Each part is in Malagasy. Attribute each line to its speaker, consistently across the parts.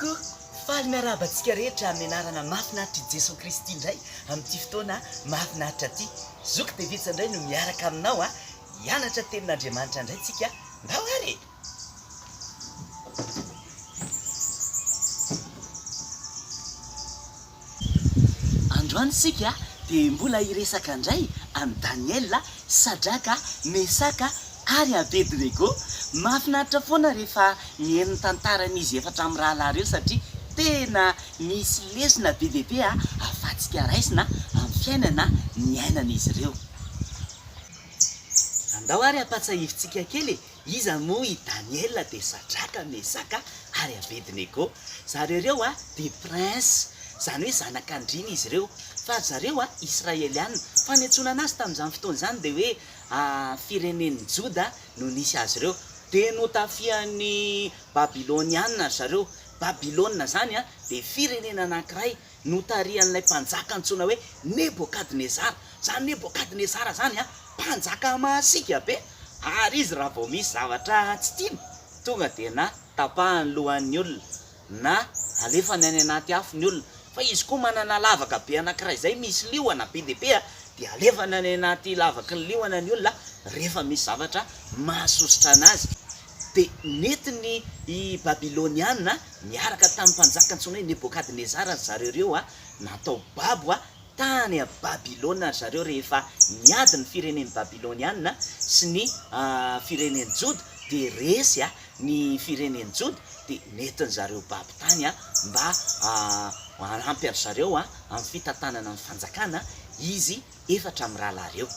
Speaker 1: Coucou! Faly miarahaba antsika rehetra amin'ny anarana mahafinaritr'i Jesoa Kristy indray amin'ity fotoana mahafinaritra ity. Zoky Davidson indray no miaraka aminao a! Hianatra tenin'Andriamanitra indray tsika, ndao ary e! Androany isika dia mbola hiresaka indray amin'i Daniela, Sadraka, Mesaka ary Abednego. Mahafinaritra foana rehefa mihaino ny tantaran'izy efatra mirahalahy ireo satria tena misy lesona be dia be ahafahantsika raisina amin'ny fiainana niainan'izy ireo. Andao ary hampatsiahivintsika kely e! Iza moa i Daniela dia Sadraka, Mesaka ary Abednego? Zareo ireo dia prince, izany hoe zanak'andriana izy ireo. Fa ry zareo Israeliana. Fa ny antsoina anazy tamin'izany fotoana izany dia hoe firenen'i Joda no nisy azy ireo. Dia notafihan'ny Babyloniana ry zareo. Babylona izany dia firenena anankiray notarihan'ilay mpanjaka antsoina hoe Nebokadnezara. Izany Nebokadnezara izany an, mpanjaka masiaka be, ary izy raha vao misy zavatra tsy tiany, tonga dia na tapahany lohan'ny olona, na alefany any anaty afo ny olona. Fa izy koa manana lavaka be anankiray izay misy liona be dia be, dia alefany any anaty lavaky ny liona ny olona rehefa misy zavatra mahasosotra anazy. Dia nentiny i Babyloniana niaraka tamin'ny mpanjaka antsoina hoe Nebokadnezara ry zareo ireo, natao babo tany Babylona ry zareo rehefa niady ny firenen'ny Babyloniana sy ny firenen'i Joda, dia resy ny firenen'i Joda, dia nentin-dry zareo babo tany mba hanampy an-dry zareo amin'ny fitantanana ny fanjakana izy efatra mirahalahy ireo.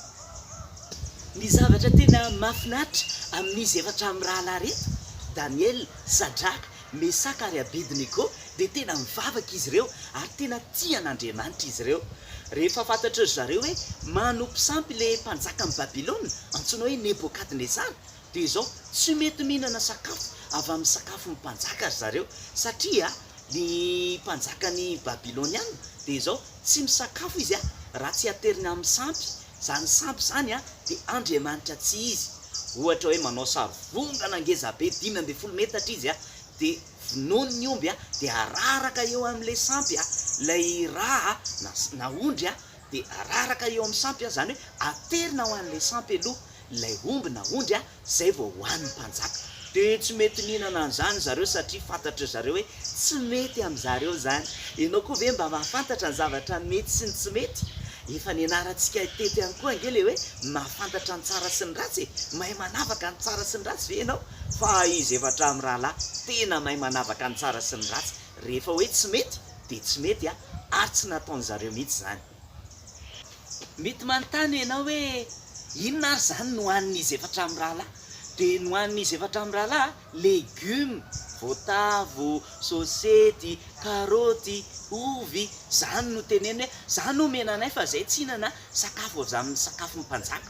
Speaker 1: Ny zavatra tena mahafinaritra amin'izy efatra mirahalahy ireto, Daniela, Sadraka, Mesaka ary Abednego, dia tena mivavaka izy ireo ary tena tia an'Andriamanitra izy ireo. Rehefa fantatry ry zareo hoe manompo sampy ilay mpanjakan'i Babylona, antsoina hoe Nebokadnezara, dia izao, tsy mety mihinana sakafo avy amin'ny sakafon'ny mpanjaka ry zareo, satria ny mpanjakan'i Babyloniana dia izao, tsy misakafo izy raha tsy ateriny amin'ny sampy, izany sampy izany dia andriamanitra tsy izy. Ohatra hoe manao sary vongana ngezabe 15 metatra izy dia vonoiny ny omby dia araraka eo amin'ilay sampy ilay rà na ondry dia araraka eo amin'ny sampy, izany hoe aterina ho an'ilay sampy aloha ilay omby na ondry zay vao hohanin'ny mpanjaka. Dia tsy mety mihinana an'izany zareo satria fantatry zareo hoe tsy mety amin'zareo izany. Ianao koa ve mba mahafantatra ny zavatra mety sy ny tsy mety? Efa nianarantsika teto ihany koa ange ilay hoe mahafantatra ny tsara sy ny ratsy e! Mahay manavaka ny tsara sy ny ratsy ve ianao? Fa izy efatra mirahalahy tena mahay manavaka ny tsara sy ny ratsy. Rehefa hoe tsy mety dia tsy mety ary tsy nataon'zareo mihitsy izany. Mety manontany ianao hoe, Inona ary izany no hanin'izy efatra mirahalahy? Dia nohanin'izy efatra mirahalahy legioma, voatavo, sosety, karaoty, ovy, izany no teneniny hoe, izany no omena anay fa izay tsy hihinana sakafo avy amin'ny sakafon'ny mpanjaka.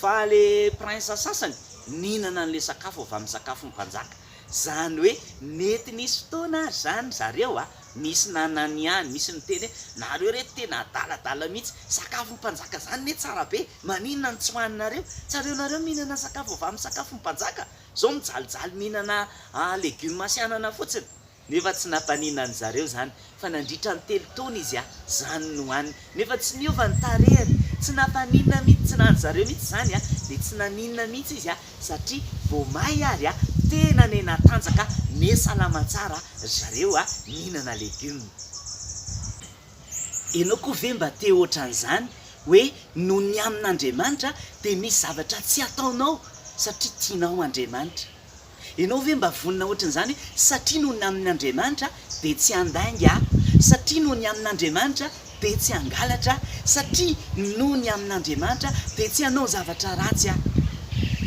Speaker 1: Fa ilay prince sasany nihinana an'ilay sakafo avy amin'ny sakafon'ny mpanjaka. Izany hoe mety nisy fotoana ary izany zareo a, Misy nanany ihany, misy niteny hoe, nareo reto tena adaladala mihitsy, sakafon'ny mpanjaka zany ne tsara be, maninona no tsy hohaninareo? Tsy aleonareo mihinana sakafo avy amin'ny sakafon'ny mpanjaka? Zao mijalijaly mihinana legioma sy anana fotsiny. Nefa tsy nampaninona an'zareo zany, fa nandritra ny telo taona izy a, zany no nohaniny. Nefa tsy niova ny tarehiny, tsy nampaninona mihitsy, tsy nahan-zareo mihitsy zany a, dia tsy naninona mihitsy izy a, satria vao may ary a, tena ne natanjaka, ne salama tsara ry zareo a, mihinana legume. Enao koa ve mba te ohatran'izany hoe noho ny amin'Andriamanitra dia misy zavatra tsy ataonao satria tianao Andriamanitra? Ianao ve mba vonona ohatran'izany hoe satria noho ny amin'Andriamanitra dia tsy handainga aho, satria noho ny amin'Andriamanitra dia tsy hangalatra aho, satria noho ny amin'Andriamanitra dia tsy hanao zavatra ratsy aho?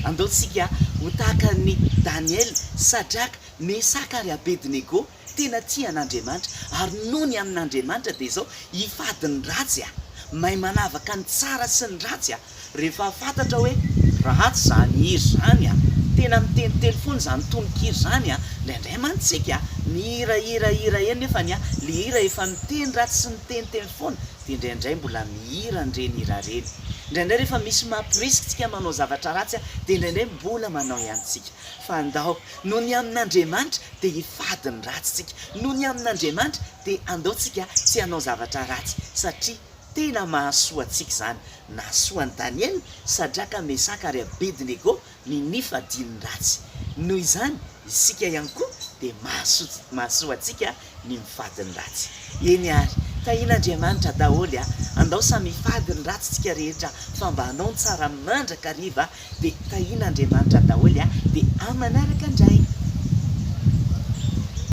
Speaker 1: Andao tsika ho tahaka an'i Daniela, Sadraka, Mesaka ary Abednego, tena tia an'Andriamanitra, ary noho ny amin'Andriamanitra dia izao, hifady ny ratsy aho, mahay manavaka ny tsara sy ny ratsy aho, Rehefa fantatra hoe ratsy izany hira izany a! Tena miteniteny foana izany tononkira izany a! Indraindray mantsy tsika mihirahira hira eny nefany a! Le hira efa miteny ratsy sy miteniteny foana dia indraindray mbola mihira an'ireny hira ireny. Indraindray rehefa misy mamporisika tsika manao zavatra ratsy dia indraindray mbola manao ihany tsika. Fa andao, noho ny amin'Andriamanitra dia hifady ny ratsy tsika. Noho ny amin'Andriamanitra dia andao tsika tsy hanao zavatra ratsy satria tena mahasoa antsika izany. Nahasoa an'i Daniela, Sadraka, Mesaka ary Abednego ny nifadian'ny ratsy. Noho izany, isika ihany koa dia mahasoa mahasoa antsika ny mifady ny ratsy. Eny ary, tahian'Andriamanitra daholo a! Andao samy hifady ny ratsy tsika rehetra fa mba hanao ny tsara mandrakariva dia tahian'Andriamanitra daholo a! Dia amin'ny manaraka indray!